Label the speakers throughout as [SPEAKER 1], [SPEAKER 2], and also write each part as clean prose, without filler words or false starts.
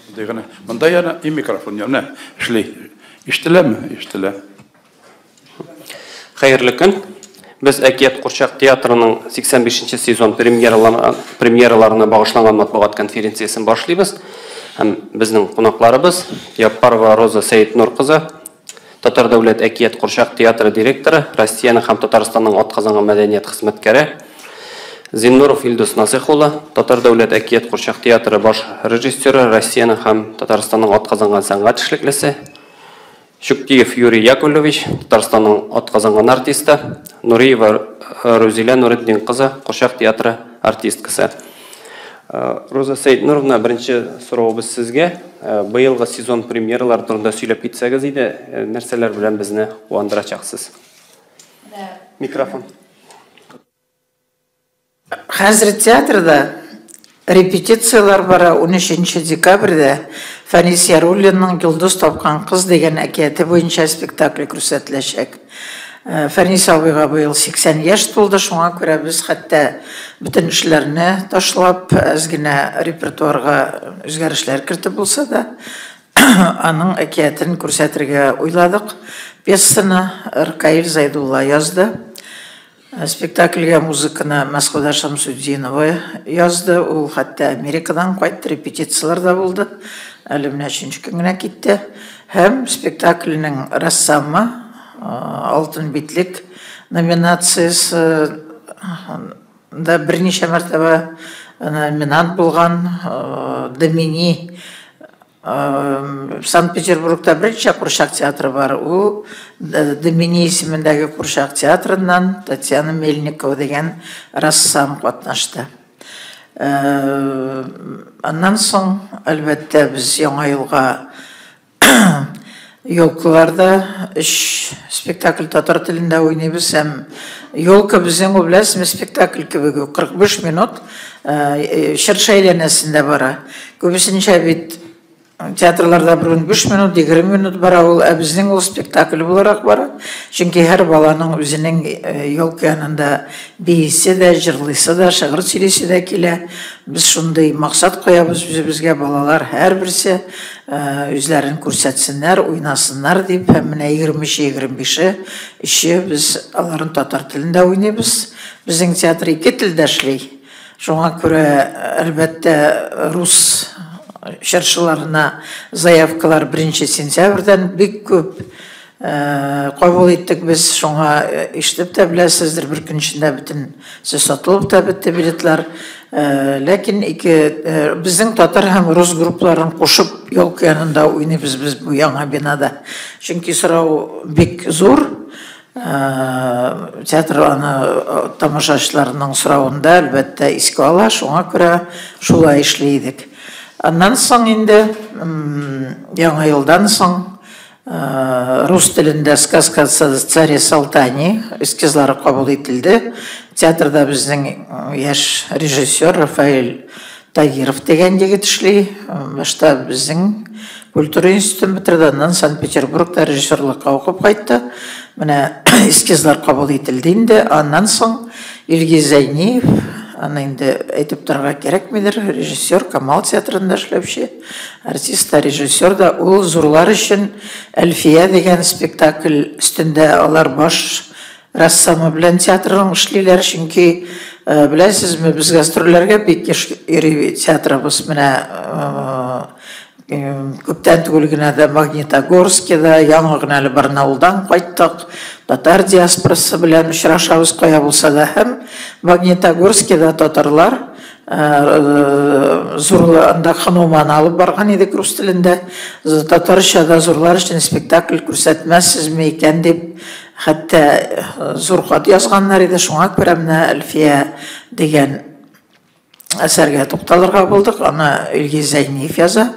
[SPEAKER 1] Шундый гына. Монда яна и микрофон яна эшли. Ишетеләме? Ишетелә.
[SPEAKER 2] Хәерле көн. Без Әкият курчак театрының 85 сезон премьераларына багышланган матбугат конференциясен башлыйбыз. Һәм безнең кунакларыбыз Яппарова Роза Сәетнур кызы, Татар дәүләт Әкият курчак театры директоры, Россиянең һәм Татарстанның атказанган мәдәният хезмәткәре, Зиннуров Илдус Насых улы, Татар дәүләт Әкият курчак театры баш режиссеры, Россиянең һәм Татарстанның атказанган сәнгать эшлеклесе, Чуктиев Юрий Яковлевич, Татарстанның атказанган артисты, Нуриева Рузилә Нуретдин кызы, курчак театры артисткасы. Роза Сәетнуровна, беренче соравыбыз сезгә. Быелгы сезон премьералары турында сөйләп китсәгез иде, нәрсәләр белән безне куандырачаксыз? Микрофон.
[SPEAKER 3] Хәзер театрда репетицияләр бара. 13 декабрьдә Фәнис Яруллинның «Йолдыз тапкан кыз» дигән әкияте буенча спектакль күрсәтеләчәк. Фәнис абыйга быел 80 яшь тулды, шуңа күрә без хәтта бөтен эшләрне ташлап, әз генә репертуарга үзгәрешләр кертеп булса да, аның әкиятен күрсәтергә уйладык. Пьесаны Ркаил Зайдулла язды. Спектакльгә музыканы Мәсхүдә Шамсутдинова язды. Ул хәтта Америкадан кайтты, репетицияләр дә булды. Әле менә өченче көн генә китте. Һәм спектакльнең рәссамы «Алтын битлек» номинациясе да берничә мәртәбә номинант булган Домини, Санкт-Петербургта берничә курчак театры бар. Ул Домини исемендәге курчак театрыннан Татьяна Мельникова дигән рәссам катнашты. Аннан соң, әлбәттә, без Яңа елга елкаларда өч спектакль татар телендә уйныйбыз, һәм елка безнең ул, беләсезме, спектакль кебек үк 45 минут чыршы әйләнәсендә бара. Күбесенчә бит театрларда бер 15 минут, 20 минут бара ул, ә безнең ул спектакль буларак бара. Чөнки һәр баланың үзенең елка янында биисе дә, җырлыйсы да, шигырь сөйлисе дә килә. Без шундый максат куябыз үзебезгә: балалар һәрберсе үзләрен күрсәтсеннәр, уйнасыннар дип. Һәм менә 23-е, 25-е өче без аларын татар телендә уйныйбыз. Безнең театр ике телдә эшли. Шуңа күрә, әлбәттә, рус чыршыларына заявкалар 1 сентябрьдән бик күп кабул иттек без. Шуңа ишетеп тә беләсездер, бер көн эчендә бөтенесе сатылып та бетте билетлар. Ләкин ике безнең татар һәм рус группаларын кушып елка янында уйныйбыз без бу яңа бинада. Чөнки сорау бик зур. Театр аны тамашачыларның соравында, әлбәттә, искә ала, шуңа күрә шулай эшли идек. Аннан соң инде Яңа елдан соң рус телендә «Сказка о царе Салтане» эскизлары кабул ителде. Театрда безнең яшь режиссер Рафаэль Тагиров дигән егет эшли. Башта безнең культура институтын бетерде, аннан Санкт-Петербургта режиссерлыкка укып кайтты. Менә эскизлар кабул ителде инде. Аннан соң Илгиз Зәйниев, аны инде әйтеп торырга кирәкмидер, режиссер, Камал театрында эшләүче артист та, режиссер да, ул зурлар өчен «Әлфия» дигән спектакль өстендә алар баш рәссамы белән театрның эшлиләр, чөнки беләсезме, без гастрольләргә бик еш йөри театрыбыз. Менә күптән түгел генә дә Магнитогорскида, яңа гына әле Барнаулдан кайттык. Татар диаспорасы белән очрашабыз кая булса да. Һәм Магнитогорскида татарлар зурлы анда Хануманы алып барган идек рус телендә. Татарча да зурлар өчен спектакль күрсәтмәссезме икән дип, хәтта зур хат язганнар иде. Шуңа күрә менә «Әлфия» дигән әсәргә тукталырга булдык. Аны Илгиз Зәйниев яза.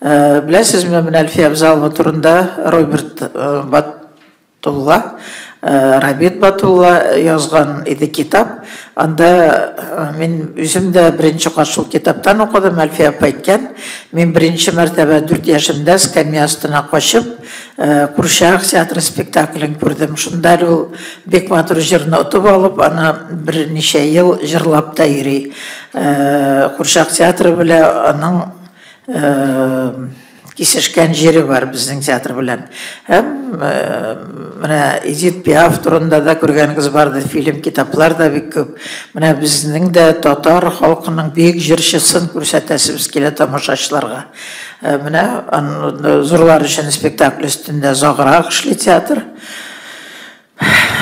[SPEAKER 3] Беләсезме, менә Әлфия Абзалова турында Роберт Батулла, Рабит Батулла язган иде китап. Анда мин үзем дә беренче кат шул китаптан укыдым. Әлфия апа әйткән: «Мин беренче мәртәбә 4 яшемдә скамья астына качып, курчак театры спектаклен күрдем». Шунда әле ул бик матур җырны отып алып, аны берничә ел җырлап та йөри. Курчак театры белән аның Кисешкән җире бар безнең театр белән. Һәм менә Эдит Пиаф турында да күргәнегез бардыр, фильм, китаплар да бик күп. Менә безнең дә татар халкының бөек җырчысын күрсәтәсебез килә тамашачыларга. Менә зурлар өчен спектакль өстендә озаграк эшли театр.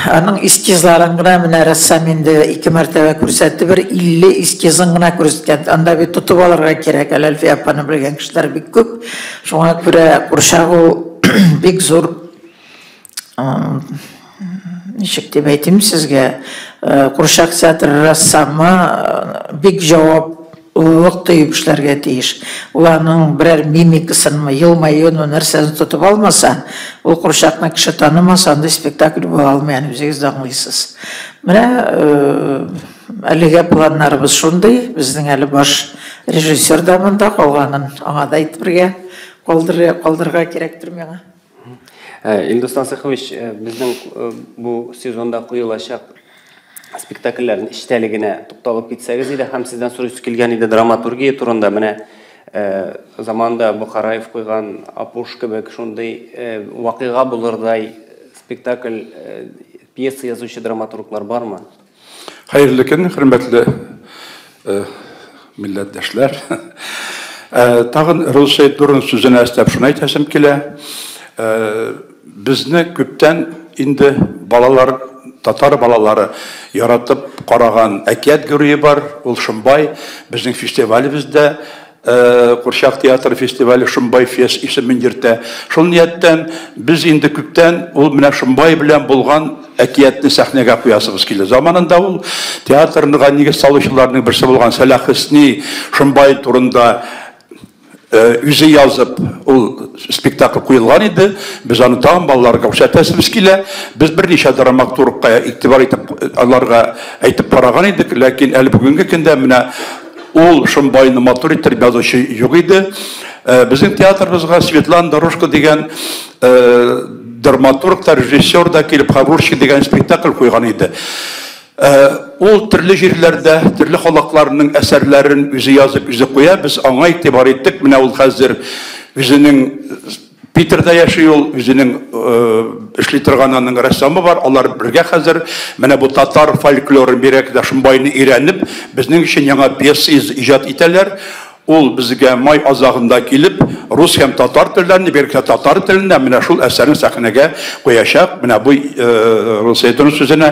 [SPEAKER 3] Аның эскизларын гына менә рәссам инде ике мәртәбә күрсәтте, бер 50 эскизын гына күрсәткән. Анда бит тотып алырга кирәк, әле Әлфия апаны белгән кешеләр бик күп. Шуңа күрә курчак ул бик зур, ничек дип әйтим сезгә, курчак театры рәссамы бик җаваплылык тоеп эшләргә тиеш. Ул аның берәр мимикасынмы, елмаюынмы, нәрсәсен тотып алмаса, ул курчакны кеше танымаса, андый спектакль була алмый, аны үзегез дә аңлыйсыз. Менә әлегә планнарыбыз шундый, безнең әле баш режиссер да монда, калганын аңа да әйтергә, калдырырга кирәктер миңа.
[SPEAKER 2] Илдус Насыхович, безнең бу сезонда куелачак спектакльләрнең эчтәлегенә тукталып китсәгез иде, һәм сездән сорыйсы килгән иде драматургия турында. Менә заманда Бохараев куйган Апуш кебек шундый вакыйга булырдай спектакль, пьеса язучы драматурглар бармы?
[SPEAKER 1] Хәерле көн, хөрмәтле милләттәшләр. Тагын Роза Сәетнурның сүзенә өстәп шуны әйтәсем килә. Безне күптән инде балалар, татар балалары яратып караган әкият герое бар, ул Шомбай. Безнең фестивалебездә Курчак театры фестивале Шомбай фест исемен йөртә. Шул нияттән без инде күптән ул менә Шомбай белән булган әкиятне сәхнәгә куясыбыз килде. Заманында ул театрга нигез салучыларның берсе булган Сәлах Хөсни Шомбай турында үзе язып, ул спектакль куелган иде. Без аны тагын балаларга күрсәтәсебез килә. Без берничә драматургка игътибар итеп, аларга әйтеп караган идек, ләкин әле бүгенге көндә менә ул Шомбайны матур иттереп язучы юк иде. Безнең театрыбызга Светлана Дорожко дигән драматург та, режиссер да килеп Хаврушки дигән спектакль куйган иде. Ул төрле җирләрдә, төрле халыкларның әсәрләрен үзе язып, үзе куя. Без аңа игътибар иттек. Менә ул хәзер үзенең Питерда яши, ул үзенең эшли торган аның рәссамы бар. Алар бергә хәзер менә бу татар фольклорын, бигрәк тә Шомбайны өйрәнеп, безнең өчен яңа пьеса иҗат итәләр. Ул безгә май азагында килеп, рус һәм татар телләрен, бигрәк тә татар телендә менә шул әсәрне сәхнәгә куячак. Менә бу Роза Сәетнурның сүзенә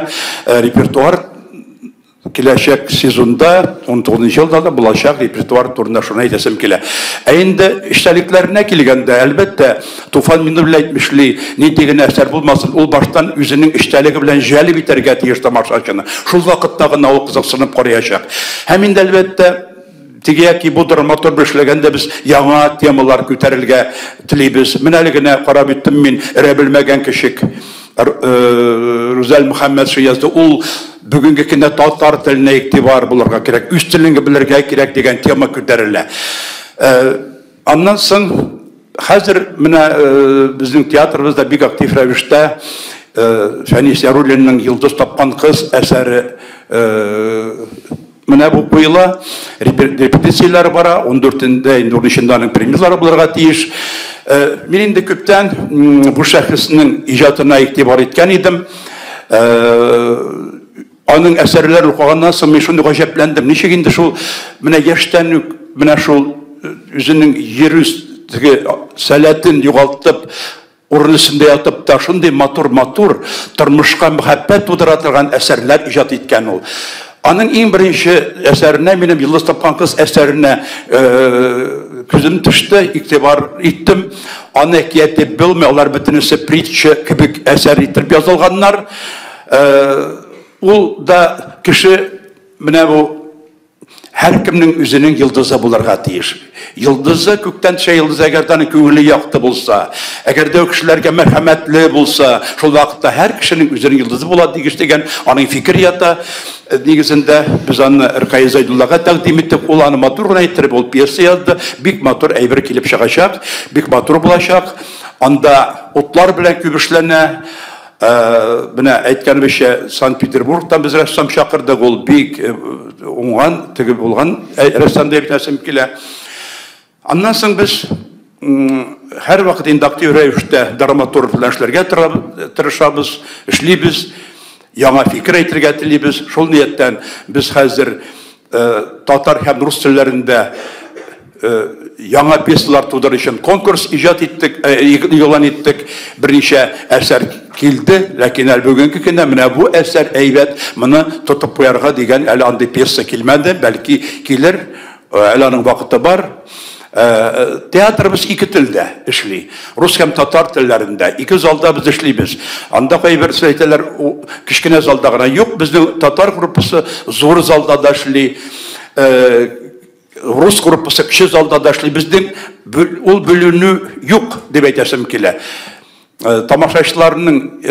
[SPEAKER 1] репертуар киләчәк сезонда, 19 елда да булачак репертуар турында шуны әйтәсем килә. Ә инде эчтәлекләренә килгәндә, әлбәттә, Туфан Миңнуллин әйтмешли, нинди генә әсәр булмасын, ул баштан үзенең эчтәлеге белән җәлеп итәргә тиеш тамашачыны. Шул вакытта гына ул кызыксынып караячак. Һәм инде, әлбәттә, теге яки бу драматург белән эшләгәндә без яңа темалар күтәрергә телибез. Менә әле генә карап үттем мин, өрә белмәгән кешек. Рүзәл Мөхәммәтшин язды. Ул бүгенге көндә татар теленә игътибар булырга кирәк, үз телеңне белергә кирәк дигән тема күтәрелә. Аннан соң хәзер менә безнең театрыбызда бик актив рәвештә Фәнис Яруллинның Йолдыз тапкан кыз әсәре менә бу куела, репетицияләр бара, 14-ндә, инде 13-ндә аның премьералары булырга тиеш. Мин инде күптән бу шәхеснең иҗатына игътибар иткән идем. Аның әсәрләрен укыганнан соң мин шундый гаҗәпләндем. Ничек инде шул менә яшьтән үк менә шул үзенең йөрү теге сәләтен югалтып, урын өстендә ятып та шундый матур-матур тормышка мәхәббәт тудыра торган әсәрләр иҗат иткән ул. Аның иң беренче әсәренә, минем Йолдыз тапкан кыз әсәренә күзем төште, игътибар иттем. Аны әкият дип булмый, алар бөтенесе притча кебек әсәр итеп язылганнар. Ул да кеше менә бу һәркемнең үзенең йолдызы булырга тиеш. Йолдызы күктән төшә, йолдыз әгәр дә аның күңеле якты булса, әгәр дә кешеләргә мәрхәмәтле булса, шул вакытта һәр кешенең үзенең йолдызы була дигеш дигән аның фикер ята. Нигезендә без аны Ркаил Зәйдуллага тәкъдим иттек. Ул аны матур гына иттереп ул пьеса язды. Бик матур әйбер килеп чыгачак, бик матур булачак. Анда утлар белән күп эшләнә. Менә әйткәнебезчә, Санкт-Петербургтан без рәссам чакырдык, ул бик уңган, теге булган рәссам дип әйтәсем килә. Аннан соң без һәрвакыт инде актив рәвештә драматург белән эшләргә тырышабыз, эшлибез, яңа фикер әйтергә телибез. Шул нияттән без хәзер татар һәм рус телләрендә яңа пьесалар тудыру өчен конкурс иҗат иттек, игълан иттек. Берничә әсәр килде, ләкин әле бүгенге көндә менә бу әсәр әйбәт, моны тотып куярга дигән әле андый пьеса килмәде, бәлки килер, әле аның вакыты бар. Театрыбыз ике телдә эшли. Рус һәм татар телләрендә. Ике залда без эшлибез. Анда кайберсе әйтәләр, кечкенә залда гына. Юк, безнең татар группасы зур залда да эшли. Рус группасы кече залда да эшли. Безнең ул бүленү юк дип әйтәсем килә. Тамашачыларның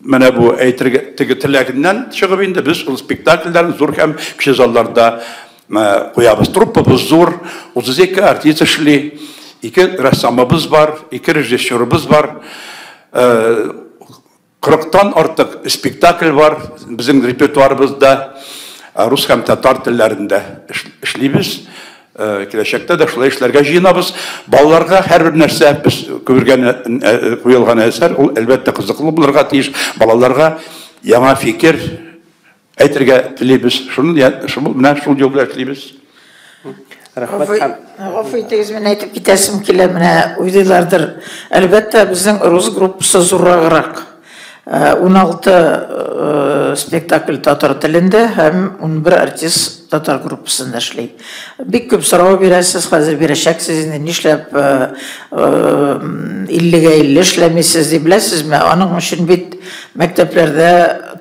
[SPEAKER 1] менә бу әйтергә теге теләгеннән чыгып инде без ул спектакльләрне зур һәм кече залларда куябыз. Труппабыз зур, 32 артист эшли, 2 рәссамыбыз бар, 2 режиссерыбыз бар. 40-тан артык спектакль бар безнең репертуарыбызда, рус һәм татар телләрендә эшлибез. Киләчәктә дә шулай эшләргә җыенабыз. Балаларга һәрбер нәрсә без күргән куелган әсәр, ул әлбәттә кызыклы булырга тиеш. Балаларга яңа фикер әйтергә телибез. Шуны шул менә шул юл белән эшлибез.
[SPEAKER 2] Рәхмәт.
[SPEAKER 3] Гафу итегез, мин әйтеп китәсем килә, менә уйлыйлардыр. Әлбәттә, безнең рус группасы зурраграк. 16 спектакль татар телендә һәм 11 артист татар группасында эшли. Бик күп сорау бирәсез, хәзер бирәчәксез инде, нишләп 50-гә 50 эшләмисез дип беләсезме? Аның өчен бит мәктәпләрдә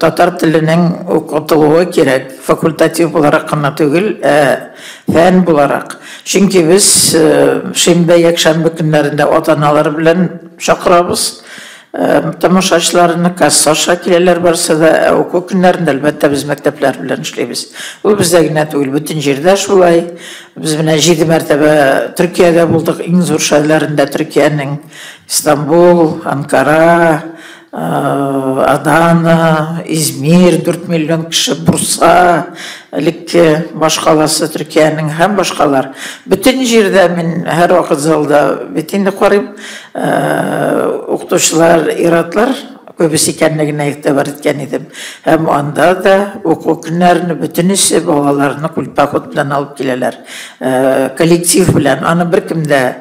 [SPEAKER 3] татар теленең укытылуы кирәк, факультатив буларак кына түгел, ә фән буларак. Чөнки без шимбә, якшәмбе көннәрендә ата-аналар белән чакырабыз. Тамашачыларны касса аша киләләр барсы да, ә уку көннәрендә әлбәттә без мәктәпләр белән эшлибез. Ул бездә генә түгел, бөтен җирдә шулай. Без менә 7 мәртәбә Төркиядә булдык, иң зур шәһәрләрендә Төркиянең Истанбул, Анкара, Адана, Измир, 4 миллион кеше, Бурса, элекке башкаласы Төркиянең һәм башкалар. Бөтен җирдә мин һәрвакыт залда бит инде карыйм, укытучылар, ир-атлар күбесе икәнлегенә игътибар иткән идем. Һәм анда да уку көннәрен бөтенесе балаларны культпоход белән алып киләләр. Коллектив белән. Аны беркем дә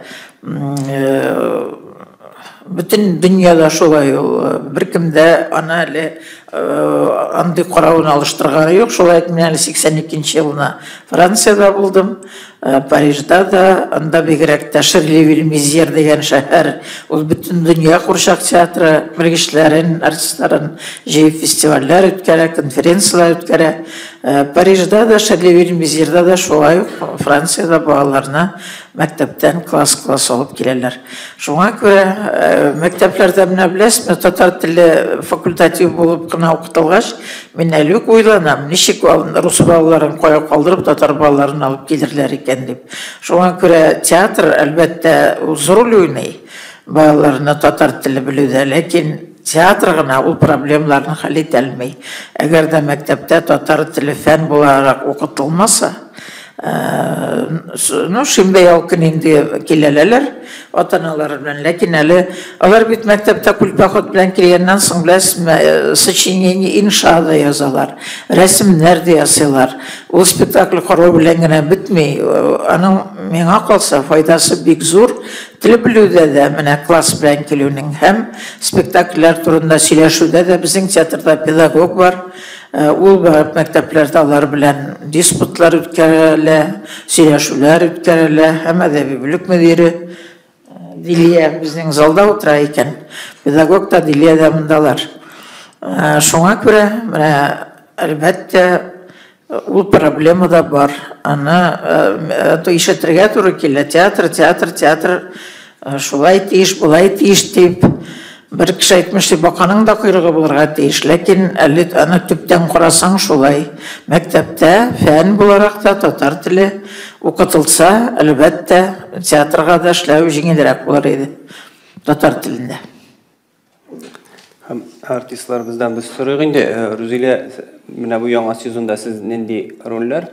[SPEAKER 3] бөтен дөньяда шулай ул, беркем дә аны әле андый каравын алыштырганы юк. Шулай ук мин әле 82 елына Франциядә булдым, Парижда да, анда бигрәк тә Шерливиль-Мизьер дигән шәһәр, ул бөтен дөнья курчак театры белгечләрен, артистларын җыеп фестивальләр үткәрә, конференцияләр үткәрә. Парижда да, Шерливиль-Мизьерда да шулай ук Франциядә балаларны мәктәптән класс-класс алып киләләр. Шуңа күрә мәктәпләрдә менә беләсезме, татар теле факультатив булып кына укытылгач, мин әле үк уйланам, ничек рус балаларын кая калдырып, татар балаларын алып килерләр икән дип. Шуңа күрә театр, әлбәттә, зур роль уйный балаларны татар теле белүдә, ләкин театр гына ул проблемаларны хәл итә алмый. Әгәр дә мәктәптә татар теле фән буларак укытылмаса, ну, шимбә ял көн инде киләләр ата-аналар белән, ләкин әле алар бит мәктәптә культпоход белән килгәннән соң, беләсезме, сочинение, инша да язалар, рәсемнәр дә ясыйлар. Ул спектакль карау белән генә бетми, аның миңа калса файдасы бик зур. Тел белүдә дә менә класс белән килүнең һәм спектакльләр турында сөйләшүдә дә безнең театрда педагог бар. Ул барып мәктәпләрдә алар белән диспутлар үткәрелә, сөйләшүләр үткәрелә, һәм әдәби бүлек мөдире Дилия безнең залда утыра икән. Педагог та Дилия дә мондалар. Шуңа күрә менә әлбәттә ул проблема да бар. Аны ишетергә туры килә. Театр, театр, театр шулай тиеш, болай тиеш дип. Бер кеше әйтмешли, баканың да койрыгы булырга тиеш, ләкин әле аны төптән карасаң шулай. Мәктәптә фән буларак та татар теле укытылса, әлбәттә, театрга да эшләү җиңелрәк булыр иде татар телендә.
[SPEAKER 2] Һәм артистларыбыздан без сорыйк инде, Рузилә, менә бу яңа сезонда сез нинди рольләр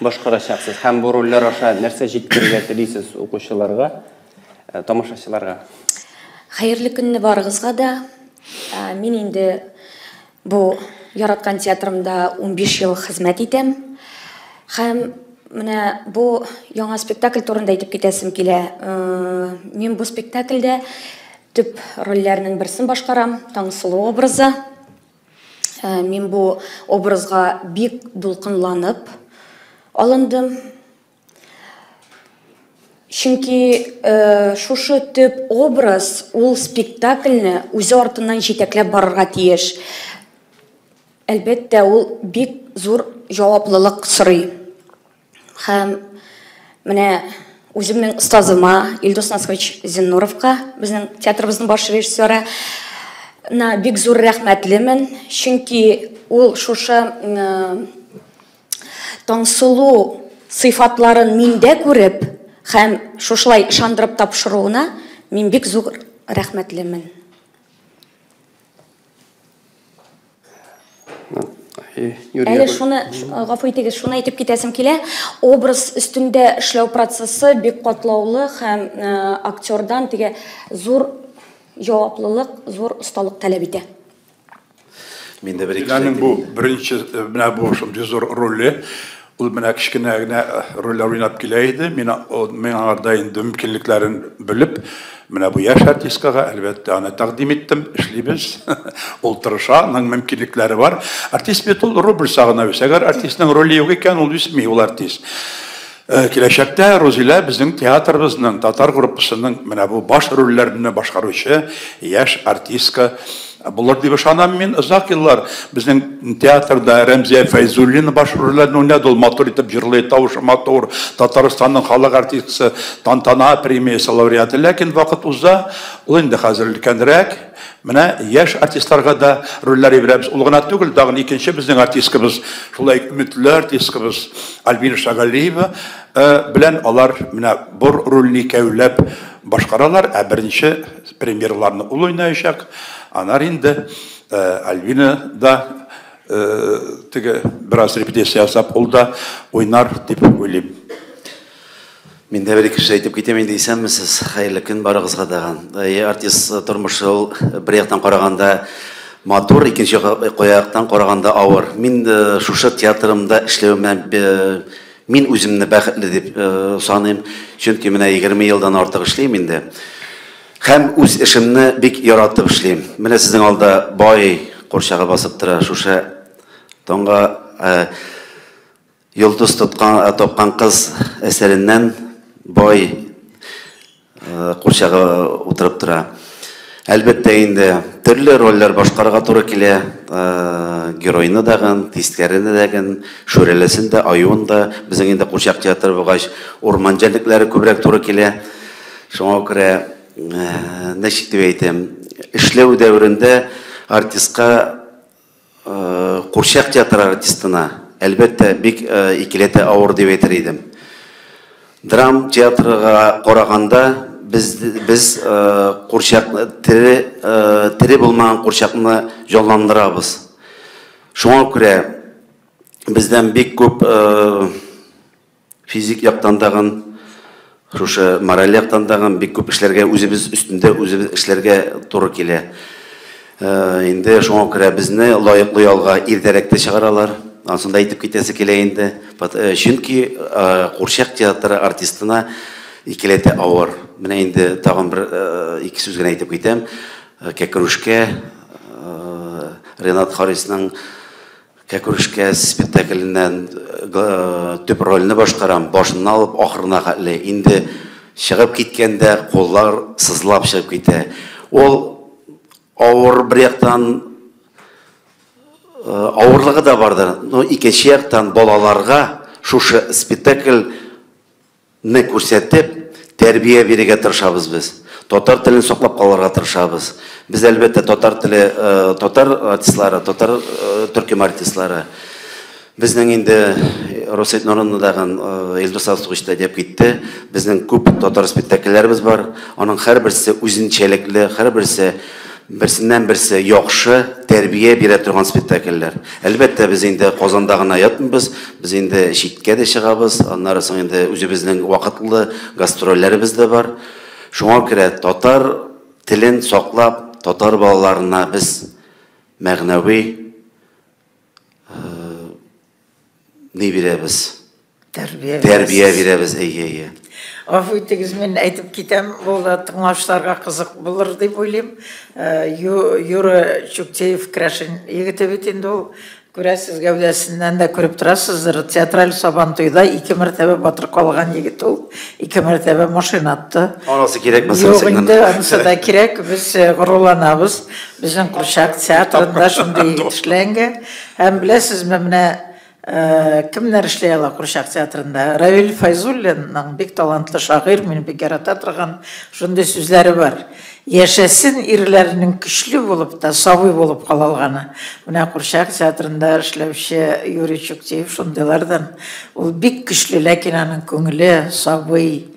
[SPEAKER 2] башкарачаксыз һәм бу рольләр аша нәрсә җиткерергә телисез укучыларга, тамашачыларга?
[SPEAKER 4] Хәерле көнне барыгызга да. Мин инде бу яраткан театрымда 15 ел хезмәт итәм. Һәм менә бу яңа спектакль турында әйтеп китәсем килә. Мин бу спектакльдә төп рольләрнең берсен башкарам, Таңсылу образы. Мин бу образга бик дулкынланып алындым. Чөнки шушы төп образ ул спектакльне үзе артыннан җитәкләп барырга тиеш. Әлбәттә, ул бик зур җаваплылык сорый. Һәм менә үземнең остазыма Илдус Насырович Зиннуровка, безнең театрыбызның баш режиссеры, на бик зур рәхмәтлемен, чөнки ул шушы Таңсылу сыйфатларын миндә күреп һәм шушылай ышандырып тапшыруына мин бик зур рәхмәтлемен. Әле шуны, гафу итегез, шуны әйтеп китәсем килә. Образ өстендә эшләү процессы бик катлаулы һәм актердан теге зур җаваплылык, зур осталык таләп итә.
[SPEAKER 5] Мин дә бер ике
[SPEAKER 1] Диләнең бу беренче менә бу шундый зур роле, ул менә кечкенә генә рольләр уйнап килә иде. Мин аңарда инде мөмкинлекләрен белеп, менә бу яшь артисткага әлбәттә аны тәкъдим иттем, эшлибез. Ул тырыша, аның мөмкинлекләре бар. Артист бит ул рубль сагына үсә. Әгәр артистның роле юк икән, ул үсми ул артист. Киләчәктә Рузилә безнең театрыбызның, татар группасының менә бу баш рольләрне башкаручы яшь артистка булыр дип ышанам мин. Озак еллар безнең театрда Рәмзия Фәйзуллина баш рольләрне уйнады. Ул матур итеп җырлый, тавышы матур. Татарстанның халык артисткасы, Тантана премиясе лауреаты. Ләкин вакыт уза, ул инде хәзер өлкәнрәк. Менә яшь артистларга да рольләр бирәбез. Ул гына түгел, тагын икенче безнең артисткабыз, шулай өметле артисткабыз Альбина Шагалиева белән алар менә бу рольне икәүләп башкаралар. Ә беренче премьераларны ул уйнаячак. Анар инде Альбина да теге бераз репетиция ясап, ул да уйнар дип уйлыйм.
[SPEAKER 5] Мин дә бер ике сүз әйтеп китәм инде, исәнмесез. Хәерле көн барыгызга да. Артист тормышы ул бер яктан караганда матур, икенче яктан караганда авыр. Мин шушы театрымда эшләвемә мин үземне бәхетле дип саныйм. Чөнки менә 20 елдан артык эшлим инде. Һәм үз эшемне бик яратып эшлим. Менә сезнең алда бай курчагы басып тора. Шушы таңга йолдыз тапкан кыз әсәреннән бай курчагы утырып тора. Әлбәттә инде төрле рольләр башкарырга туры килә. Геройны дагын, тискәрене дагын, шүрәлесен дә, аюын да. Безнең инде курчак театры булгач, урман җәнлекләре күбрәк туры килә. Шуңа күрә, ничек дип әйтәм, эшләү дәверендә артистка, курчак театры артистына, әлбәттә, бик икеләтә авыр дип әйтер идем. Драм театрга караганда без курчак тере булмаган курчакны җанландырабыз. Шуңа күрә бездән бик күп физик яктан тагын, шушы мораль яктан тагын бик күп эшләргә, үзебез өстендә үзебез эшләргә туры килә. Инде шуңа күрә безне лаеклы ялга иртәрәк тә чыгаралар. Ансында әйтеп китәсе килә инде. Чөнки курчак театры артистына икеләтә авыр. Менә инде тагын бер ике сүз генә әйтеп китәм. Кәкрүшкә, Ренат Харисның Кәкрүшкә спектакленнән төп рольне башкарам, башыннан алып ахырына хәтле. Инде чыгып киткәндә куллар сызлап чыгып китә. Ул авыр бер яктан, авырлыгы да бардыр, но икенче яктан балаларга шушы спектакльне күрсәтеп, тәрбия бирергә тырышабыз без. Татар телен саклап калырга тырышабыз. Без әлбәттә татар теле, татар артистлары, татар төркем артистлары. Безнең инде Росет Нурыннадагын Илдус Асугыч та дип китте. Безнең күп татар спектакльләребез бар. Аның һәрберсе үзенчәлекле, һәрберсе Берсеннән берсе яхшы тәрбия бирә торган спектакльләр. Әлбәттә, без инде Казанда гына ятмыйбыз, без инде читкә дә чыгабыз, аннары соң инде үзебезнең вакытлы гастрольләребез дә бар. Шуңа күрә татар телен саклап, татар балаларына без мәгънәви ни бирәбез?
[SPEAKER 3] Тәрбия.
[SPEAKER 5] Тәрбия бирәбез, әйе, әйе.
[SPEAKER 3] Гафу итегез, мин әйтеп китәм, бу да тыңлаучыларга кызык булыр дип уйлыйм. Юра Чуктеев крәшен егете бит инде ул. Күрәсез, гәүдәсеннән дә күреп торасыздыр. Театраль Сабантуйда 2 мәртәбә батыр калган егет ул. 2 мәртәбә машина атты.
[SPEAKER 5] Анысы кирәк
[SPEAKER 3] булса. Юк инде, анысы да кирәк. Без горурланабыз. Безнең курчак театрында шундый егет эшләнгән. Һәм беләсезме, менә кемнәр эшли ала курчак театрында? Равил Файзуллинның бик талантлы шагыйрь, мин бик ярата торган шундый сүзләре бар. Яшәсен ирләрнең көчле булып та сабый булып кала алганы. Менә курчак театрында эшләүче Юрий Чуктеев шундыйлардан. Ул бик көчле, ләкин аның күңеле сабый.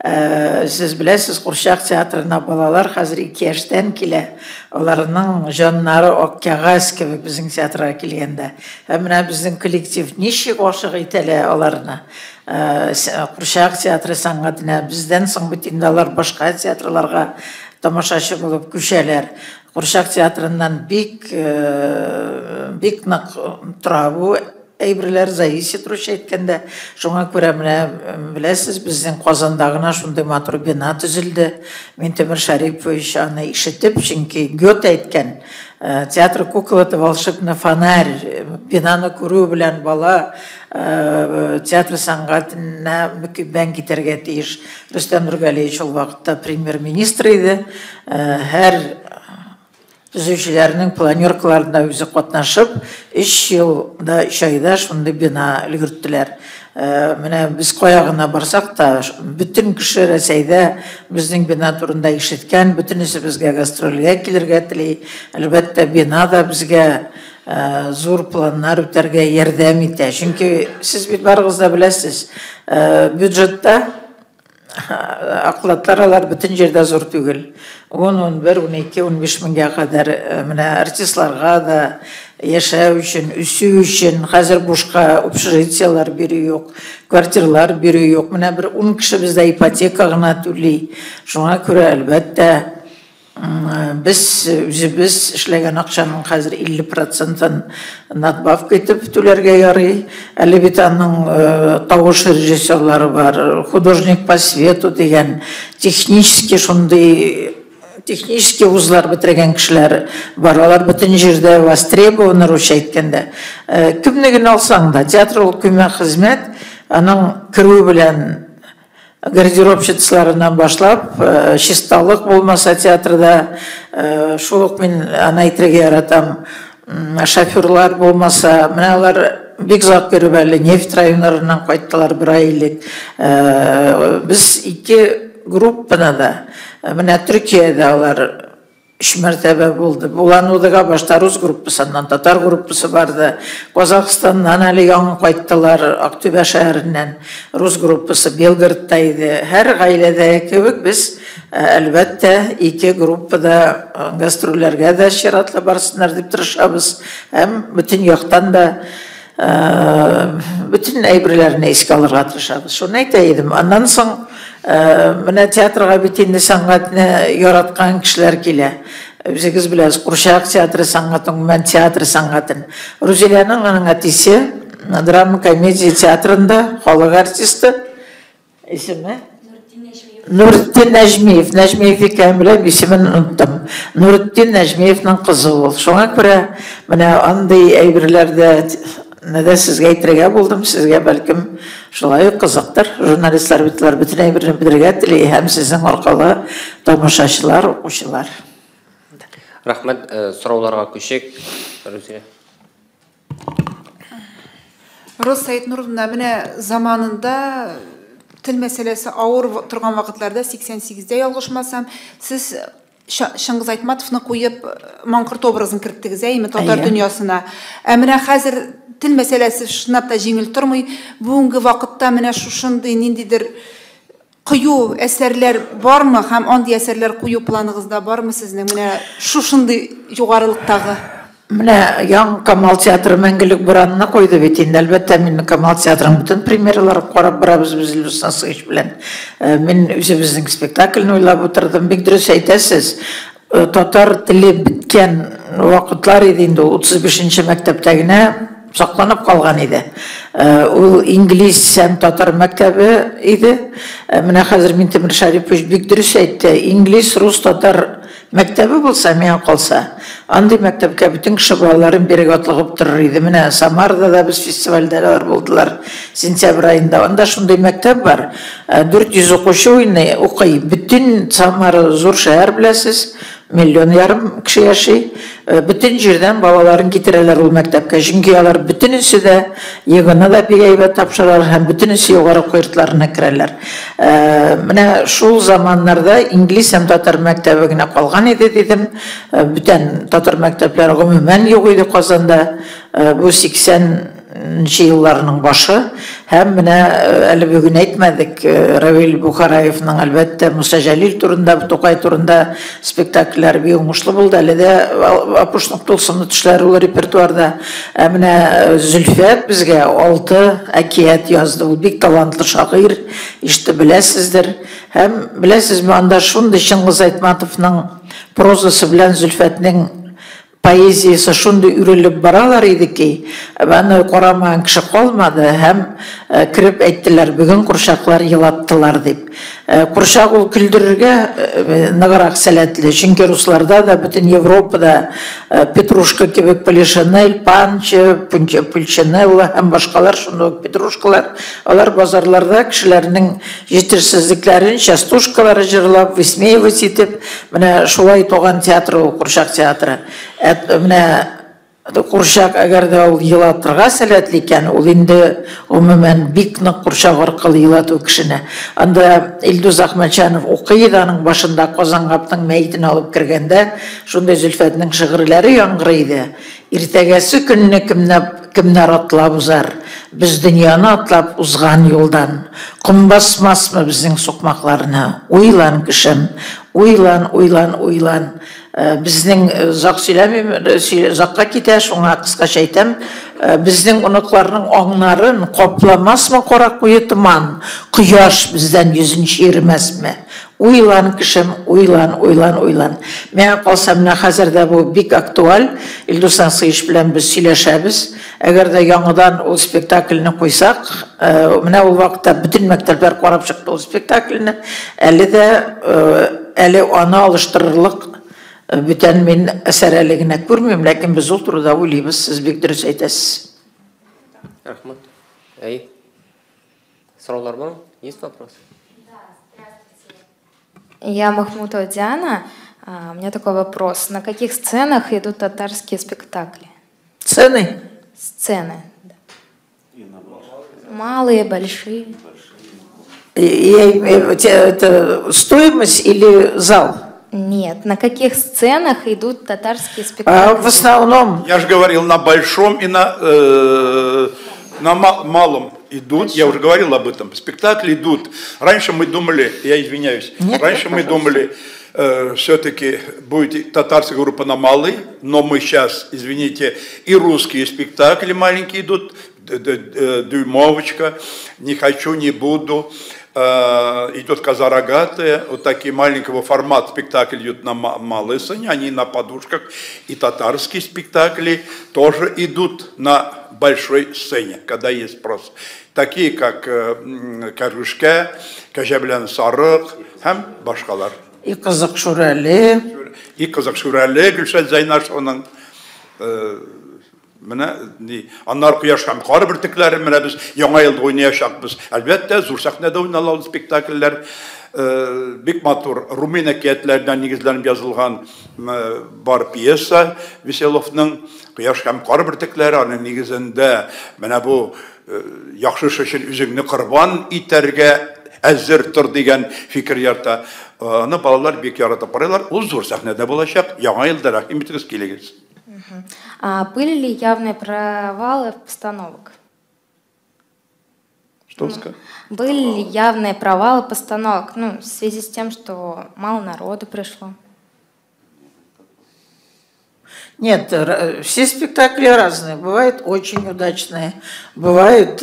[SPEAKER 3] Сез беләсез, курчак театрына балалар хәзер 2 яшьтән килә. Аларның җаннары ак кәгазь кебек безнең театрга килгәндә. Һәм менә безнең коллектив ничек гашык итәлә аларны. Курчак театры сәнгатенә бездән соң бит инде алар башка театрларга тамашачы булып күчәләр. Курчак театрыннан бик бик нык тора бу әйберләр, зависит русча әйткәндә. Шуңа күрә менә беләсез, безнең Казанда гына шундый матур бина төзелде. Минтимер Шәрипович аны ишетеп, чөнки Гёте әйткән, театр кукол это волшебный фонарь. Бинаны күрү белән бала театр сәнгатенә мөкиббән китәргә тиеш. Рөстәм Нургалиевич ул вакытта премьер-министр иде. Һәр төзүчеләрнең планеркаларында үзе катнашып, 3 елда, 3 айда шундый бина өлгерттеләр. Менә без кая гына барсак та, бөтен кеше Рәсәйдә безнең бина турында ишеткән, бөтенесе безгә гастрольгә килергә тели. Әлбәттә, бина да безгә зур планнар үтәргә ярдәм итә. Чөнки сез бит барыгыз да беләсез, бюджетта окладлар алар бөтен җирдә зур түгел. 10, 11, 12, 15 меңгә кадәр менә артистларга да яшәү өчен, үсү өчен хәзер бушка общежитиелар бирү юк, квартиралар бирү юк. Менә бер 10 кеше бездә ипотека гына түли. Шуңа күрә әлбәттә без үзебез эшләгән акчаның хәзер 50%-ын надбавка итеп түләргә ярый. Әле бит аның тавыш режиссерлары бар, художник по свету дигән технический шундый технический вузлар бетергән кешеләр бар. Алар бөтен җирдә востребованы русча әйткәндә. Кемне генә алсаң да, театр ул күмәк хезмәт, аның керү белән гардеробщицаларыннан башлап, чисталык булмаса театрда, шул ук мин аны әйтергә яратам, шоферлар булмаса, менә алар бик озак йөреп әле нефть районнарыннан кайттылар бер ай элек. Без 2 группаны да, менә Төркиядә алар 3 мәртәбә булды. Улан-Удэга башта рус группасы, аннан татар группасы барды. Казахстаннан әле яңа кайттылар, Актүбә шәһәреннән рус группасы Белгородта иде. Һәр гаиләдә кебек без әлбәттә 2 группада гастрольләргә дә чиратлы барсыннар дип тырышабыз. Һәм бөтен яктан да бөтен әйберләрне искә алырга тырышабыз. Шуны әйтә идем. Аннан соң менә театрга бит инде сәнгатьне яраткан кешеләр килә. Үзегез беләсез, курчак театры сәнгатен, гомумән театр сәнгатен. Рузиләнең аның әтисе драма комедия театрында халык артисты. Исеме? Нуретдин Нәҗмиев. Нәҗмиев икәнен беләм, исемен оныттым. Нуретдин Нәҗмиевнең кызы ул. Шуңа күрә менә андый әйберләрдә нәдә сезгә әйтергә булдым, сезгә бәлкем шулай ук кызыктыр. Журналистлар бит алар бөтен әйберне белергә тели һәм сезнең аркалы тамашачылар, укучылар.
[SPEAKER 2] Рәхмәт, сорауларга күчик. Рузилә.
[SPEAKER 6] Роза Сәетнуровна, менә заманында тел мәсьәләсе авыр торган вакытларда 88-дә ялгышмасам, сез Чыңгыз Айтматовны куеп маңкорт образын керттегез, әйеме, татар дөньясына. Ә менә хәзер тел мәсьәләсе чынлап та җиңел тормый. Бүгенге вакытта менә шушындый ниндидер Кою әсәрләр бармы һәм андый әсәрләр кую планыгызда бармы сезнең менә шушындый югарылыктагы?
[SPEAKER 3] Менә Яң Камал театры Мәңгелек буранны куйды бит инде. Әлбәттә, мин Камал театрының бөтен премьераларын карап барабыз без Илдус Насыйч белән. Мин үзебезнең спектакльне уйлап утырдым. Бик дөрес әйтәсез. Татар теле беткән вакытлар иде инде, ул 35 нче мәктәптә генә сакланып калган иде. Ул инглиз һәм татар мәктәбе иде. Менә хәзер Минтимер Шәрипович бик дөрес әйтте. Инглиз, рус, татар мәктәбе булса, миңа калса, андый мәктәпкә бөтен кеше балаларын бирергә атлыгып торыр иде. Менә Самарада да без фестивальдә алар булдылар сентябрь аенда. Анда шундый мәктәп бар, 400 укучы уйный, укый. Бөтен Самара зур шәһәр беләсез, миллион ярым кеше яши. Бөтен җирдән балаларын китерәләр ул мәктәпкә. Чөнки алар бөтенесе дә ЕГЭны да бик әйбәт тапшыралар һәм бөтенесе югары уку йортларына керәләр. Менә шул заманнарда инглиз һәм татар мәктәбе генә калган иде дидем. Бүтән татар мәктәпләре гомумән юк иде Казанда. Бу 80 нче елларның башы. Һәм менә әле бүген әйтмәдек, Равил Бухараевның, әлбәттә, Муса Җәлил турында, Тукай турында спектакльләре бик уңышлы булды. Әле дә Апушның тылсымлы төшләре ул репертуарда. Ә менә Зөлфәт безгә алты әкият язды. Ул бик талантлы шагыйрь, ишетеп беләсездер. Һәм, беләсезме, анда шундый Чыңгыз Айтматовның прозасы белән Зөлфәтнең поэзиясе шундый үрелеп баралар иде ки, аны карамаган кеше калмады һәм кереп әйттеләр, бүген курчаклар елаттылар дип. Курчак ул көлдерергә ныграк сәләтле, чөнки русларда да, бөтен Европада Петрушка кебек Полишинель, Панчо, Пульчинелла һәм башкалар шундый ук Петрушкалар, алар базарларда кешеләрнең җитешсезлекләрен частушкалары җырлап, высмеивать итеп, менә шулай туган театр ул, курчак театры. Ә менә курчак, әгәр дә ул елатырга сәләтле икән, ул инде гомумән бик нык курчак аркылы елату кешене. Анда Илдус Әхмәтҗанов укый иде, аның башында Казангапның мәетен алып кергәндә шундый Зөлфәтнең шигырьләре яңгырый иде. Иртәгәсе көнне кемнәп, кемнәр атлап узар, Без дөньяны атлап узган юлдан? Ком басмасмы безнең сукмакларны? Уйлан, кешем, уйлан, уйлан, уйлан. Безнең, озак сөйләмим, озакка китә, шуңа кыскача әйтәм, безнең оныкларның аңнарын капламасмы кара куе томан, Кояш бездән йөзен чөермәсме? Уйлан, кешем, уйлан, уйлан, уйлан. Миңа калса, менә хәзер дә бу бик актуаль. Илдус Насыйч белән без сөйләшәбез. Әгәр дә яңадан ул спектакльне куйсак, менә ул вакытта бөтен мәктәпләр карап чыкты ул спектакльне. Әле дә, әле аны алыштырырлык бүтән мин әсәр әле генә күрмим, ләкин без ул турыда уйлыйбыз, сез бик дөрес әйтәсез.
[SPEAKER 2] Рәхмәт. Әй. Сораулар бармы? Есть вопрос?
[SPEAKER 7] Я Махмутова Диана. У меня такой вопрос. На каких сценах идут татарские спектакли?
[SPEAKER 3] Цены?
[SPEAKER 7] Сцены. Да. Малые, большие.
[SPEAKER 3] Это стоимость или зал?
[SPEAKER 7] Нет, на каких сценах идут татарские спектакли?
[SPEAKER 3] В основном...
[SPEAKER 1] Я же говорил, на большом и на малом идут. Я уже говорил об этом. Спектакли идут. Раньше мы думали, я извиняюсь,
[SPEAKER 3] нет,
[SPEAKER 1] раньше
[SPEAKER 3] нет,
[SPEAKER 1] мы думали, все-таки будет татарская группа на малый, но мы сейчас, извините, и русские спектакли маленькие идут, Дюймовочка, Не хочу, не буду, идет Коза рогатая, вот такие маленького формата спектакли идут на малой сцене, они на подушках, и татарские спектакли тоже идут на большой сцене, когда есть спрос. Такие, как Карушка, Кәҗә белән Сарык һәм башкалар.
[SPEAKER 3] И Кызык Шүрәле.
[SPEAKER 1] И Кызык Шүрәле, Гөлшат Зәйнашеваның менә ни, аннары Кояш һәм кар бөртекләре, менә без Яңа елда уйнаячакбыз. Әлбәттә, зур сәхнәдә уйнала ул спектакльләр. Бик матур румын әкиятләренә нигезләнеп язылган бар пьеса Веселовның Кояш һәм кар бөртекләре, аның нигезендә менә бу яхшы эш өчен үзеңне корбан итәргә әзер тор дигән фикер ярта. Аны балалар бик яратып карыйлар. Ул зур сәхнәдә булачак. Яңа елда рәхим итегез, килегез.
[SPEAKER 7] А были ли явные провалы в постановок?
[SPEAKER 1] Что? Что?
[SPEAKER 7] Были ли явные провалы постановок, ну, в связи с тем, что мало народу пришло?
[SPEAKER 3] Нет, все спектакли разные. Бывают очень удачные, бывают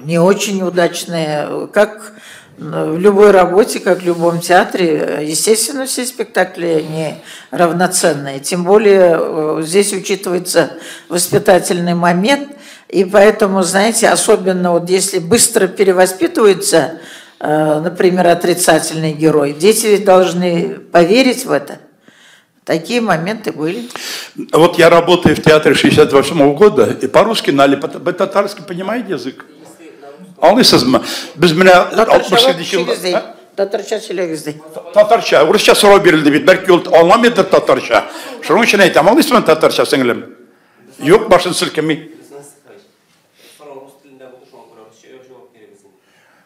[SPEAKER 3] не очень удачные. Как в любой работе, как в любом театре, естественно, все спектакли не равноценные. Тем более здесь учитывается воспитательный момент. И поэтому, знаете, особенно вот если быстро перевоспитывается, например, отрицательный герой, дети должны поверить в это. Такие моменты были.
[SPEAKER 1] Вот я работаю в театре 68-го года, и по-русски, вы татарский понимаете язык? Аңлыйсызмы? Без менә 67 елда.
[SPEAKER 3] Татарча сөйләгез ди.
[SPEAKER 1] Татарча, урысча сорау бирелде бит. Бәлки ул аңламыйдыр татарча. Шуның өчен әйтәм, аңлыйсызмы татарча, сеңлем? Юк, башын селкеми.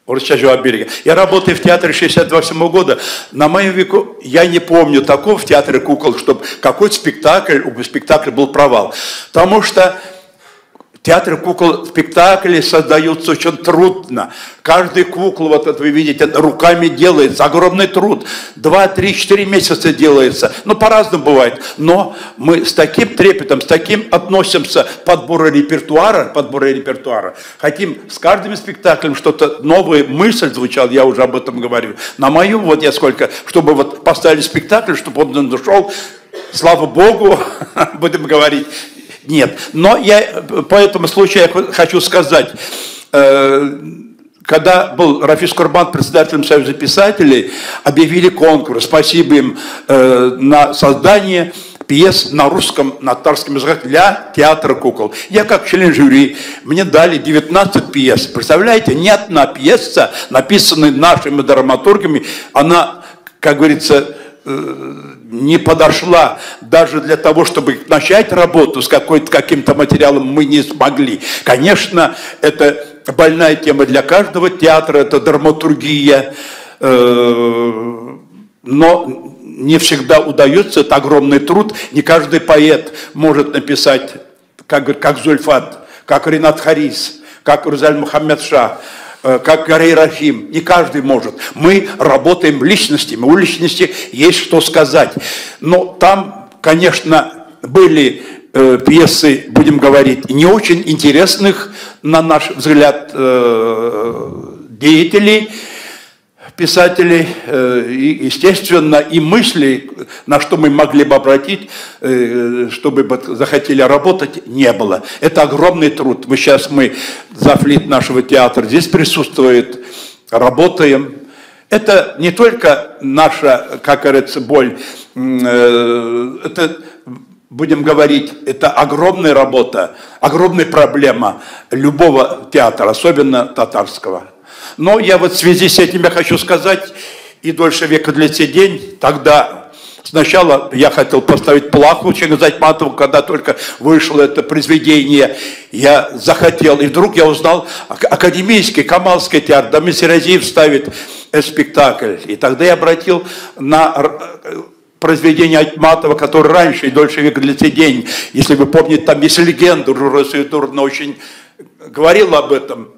[SPEAKER 1] Урысча җавап бирергә. Я работаю в театре 68-го года. На моем веку я не помню такого в театре кукол, чтобы какой-то спектакль, у спектакля был провал. Потому что театр кукол, спектакли создаются очень трудно. Каждый куклу, вот это вы видите, руками делается. Огромный труд. 2, 3, 4 месяца делается. Ну, по-разному бывает. Но мы с таким трепетом, с таким относимся к подбору репертуара. Хотим с каждым спектаклем что-то новое, мысль звучала, я уже об этом говорю. На мою, вот я сколько, чтобы вот поставили спектакль, чтобы он дошел, слава Богу, будем говорить. Нет, но я по этому случаю я хочу сказать, когда был Рафис Курбан председателем Союза писателей, объявили конкурс, спасибо им, на создание пьес на русском, на татарском языках для театра кукол. Я как член жюри, мне дали 19 пьес. Представляете, ни одна пьеса, написанная нашими драматургами, она, как говорится, не подошла даже для того, чтобы начать работу с каким-то материалом, мы не смогли. Конечно, это больная тема для каждого театра, это драматургия, но не всегда удается, это огромный труд. Не каждый поэт может написать, как Зульфат, как Ренат Харис, как Рузаль Мухаммедша, как Гарей Рахим. Не каждый может. Мы работаем личностями. У личности есть что сказать. Но там, конечно, были пьесы, будем говорить, не очень интересных, на наш взгляд, деятелей, писателей, и, естественно, и мысли, на что мы могли бы обратить, чтобы захотели работать, не было. Это огромный труд. Мы сейчас, завлит нашего театра здесь присутствует, работаем. Это не только наша, как говорится, боль, это, будем говорить, это огромная работа, огромная проблема любого театра, особенно татарского. Но я вот в связи с этим я хочу сказать, и дольше века длится день, тогда сначала я хотел поставить плаху Чингиза Айтматова, когда только вышло это произведение, я захотел, и вдруг я узнал, Академический, Камалский театр, Дамир Серазиев ставит спектакль. И тогда я обратил на произведение Айтматова, которое раньше, и дольше века длится день, если вы помните, там есть легенда, Роза Саиднуровна очень говорила об этом.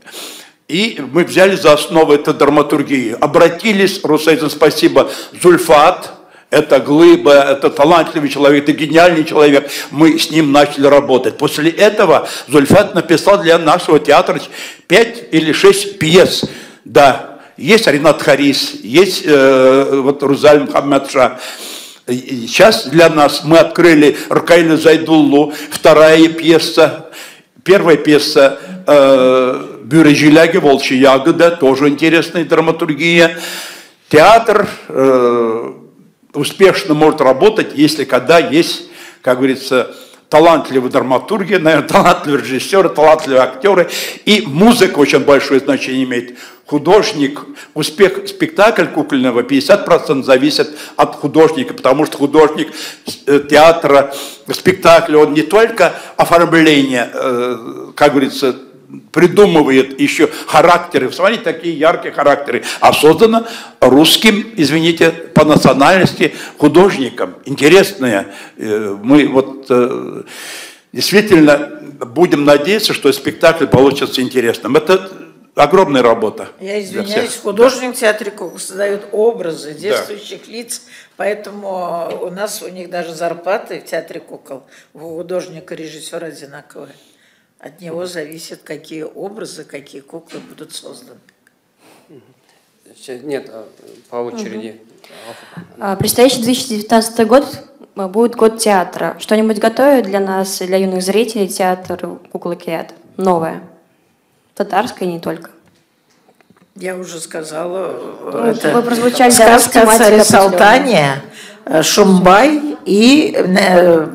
[SPEAKER 1] И мы взяли за основу эту драматургию. Обратились, Русайзен, спасибо, Зульфат, это глыба, это талантливый человек, это гениальный человек. Мы с ним начали работать. После этого Зульфат написал для нашего театра 5 или 6 пьес. Да, есть Ренат Харис, есть вот Рузаль Мухаммедша. Сейчас для нас мы открыли Ркаиля Зайдуллу, вторая пьеса, первая пьеса Бюре Жиляги, «Волчья ягода», тоже интересная драматургия. Театр успешно может работать, если когда есть, как говорится, талантливые драматурги, наверное, талантливые режиссеры, талантливые актеры. И музыка очень большое значение имеет. Художник, успех спектакля кукольного 50% зависит от художника, потому что художник театра, спектакля, он не только оформление, как говорится, придумывает еще характеры. Смотрите, такие яркие характеры. А создано русским, извините, по национальности художником. Интересное. Мы вот действительно будем надеяться, что спектакль получится интересным. Это Огромная работа.
[SPEAKER 3] Я извиняюсь, художник в театре кукол создает образы действующих лиц, поэтому у нас, у них даже зарплаты в театре кукол у художника и режиссера одинаковые. От него зависит, какие образы, какие куклы будут созданы.
[SPEAKER 2] Нет, по очереди.
[SPEAKER 4] Предстоящий 2019 год будет год театра. Что-нибудь готовят для нас, для юных зрителей, театр куклы Киат? Новое. Татарское не только.
[SPEAKER 3] Я уже сказала.
[SPEAKER 4] Ну,
[SPEAKER 3] это
[SPEAKER 4] вы прозвучали,
[SPEAKER 3] сказка
[SPEAKER 4] да,
[SPEAKER 3] о царе
[SPEAKER 4] тематика
[SPEAKER 3] Салтане, Шумбай и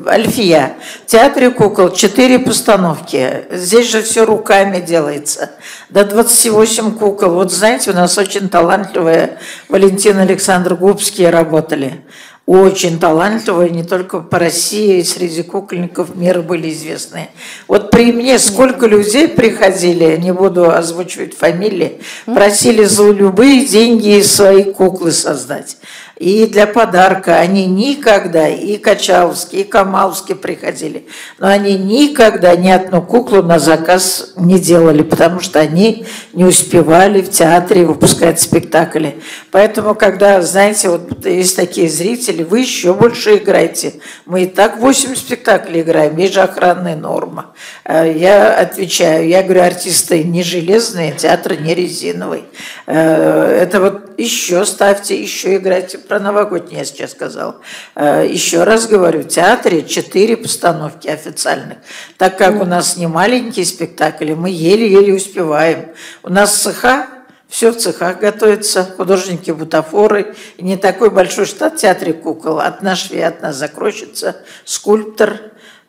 [SPEAKER 3] Альфия. В театре кукол 4 постановки. Здесь же все руками делается. До 28 кукол. Вот знаете, у нас очень талантливые Валентин и Александр Губские работали. Очень талантливые, не только по России, среди кукольников мира были известны. Вот при мне сколько людей приходили, не буду озвучивать фамилии, просили за любые деньги свои куклы создать. И для подарка они никогда, и Качаловские, и Камаловские приходили, но они никогда ни одну куклу на заказ не делали, потому что они не успевали в театре выпускать спектакли. Поэтому, когда, знаете, вот есть такие зрители, вы еще больше играете. Мы и так 8 спектаклей играем, есть же охранная норма. Я отвечаю, я говорю, артисты не железные, театр не резиновый. Это вот еще ставьте, еще играйте. Про новогодний я сейчас сказала. Еще раз говорю, в театре 4 постановки официальных. Так как у нас не маленькие спектакли, мы еле-еле успеваем. У нас цеха, все в цехах готовится, художники-бутафоры. И не такой большой штат в театре кукол. Одна швея, одна закройщица, скульптор,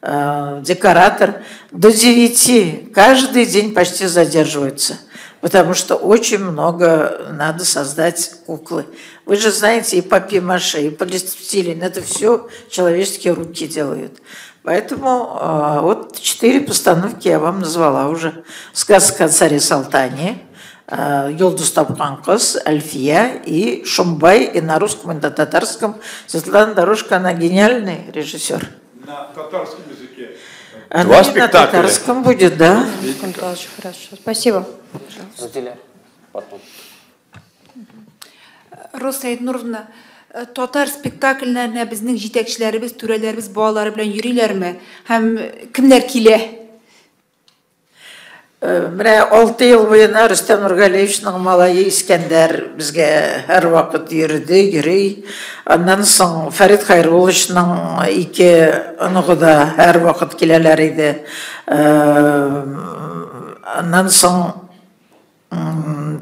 [SPEAKER 3] декоратор. До 9 каждый день почти задерживаются, потому что очень много надо создать куклы. Вы же знаете, и папье-маше, и полиэтилен, это все человеческие руки делают. Поэтому вот 4 постановки я вам назвала уже. Сказка о царе Салтане, Йолдыз тапкан кыз, Альфия и Шумбай, и на русском, и на татарском. Светлана Дорожко, она гениальный режиссер.
[SPEAKER 1] На татарском языке.
[SPEAKER 3] Она
[SPEAKER 1] 2
[SPEAKER 3] и
[SPEAKER 1] спектакля.
[SPEAKER 3] На татарском будет, да.
[SPEAKER 4] Очень хорошо. Спасибо.
[SPEAKER 2] Потом.
[SPEAKER 6] Роза Сәетнуровна, татар спектакльләренә безнең җитәкчеләребез, түрәләребез балалары белән йөриләрме? Һәм кемнәр килә?
[SPEAKER 3] Менә 6 ел буена Рөстәм Нургалиевичның малае Искәндәр безгә һәрвакыт йөрде, йөри. Аннан соң Фәрит Хайрулловичның 2 оныгы да һәрвакыт киләләр иде. Аннан соң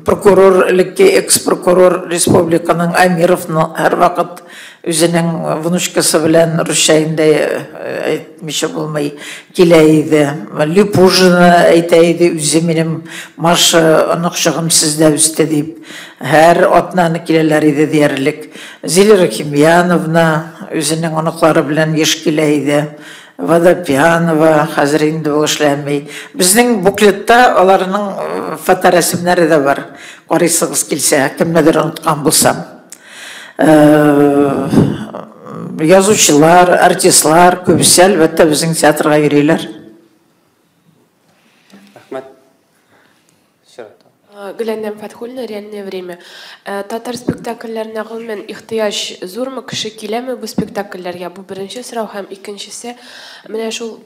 [SPEAKER 3] прокурор, элекке экс-прокурор республиканың Амировны һәрвакыт үзенең внучкасы белән русча инде әйтмичә булмый килә иде. Липужина әйтә иде, үзе минем Маша оныкчыгым сездә үсте дип. Һәр атнаны киләләр иде диярлек. Зилә Рахимьяновна үзенең оныклары белән еш килә иде. Водопьянова, хәзер инде ул эшләми. Безнең буклетта аларның фоторәсемнәре дә бар. Карыйсыгыз килсә, кемнедер оныткан булсам. Язучылар, артистлар күбесе әлбәттә безнең театрга йөриләр.
[SPEAKER 2] Рәхмәт.
[SPEAKER 8] Гөләндәм Фәтхуллина, Реальное время. Татар спектакльләренә гомумән ихтыяҗ зурмы, кеше киләме бу спектакльләргә? Бу беренче сорау, һәм икенчесе, менә шул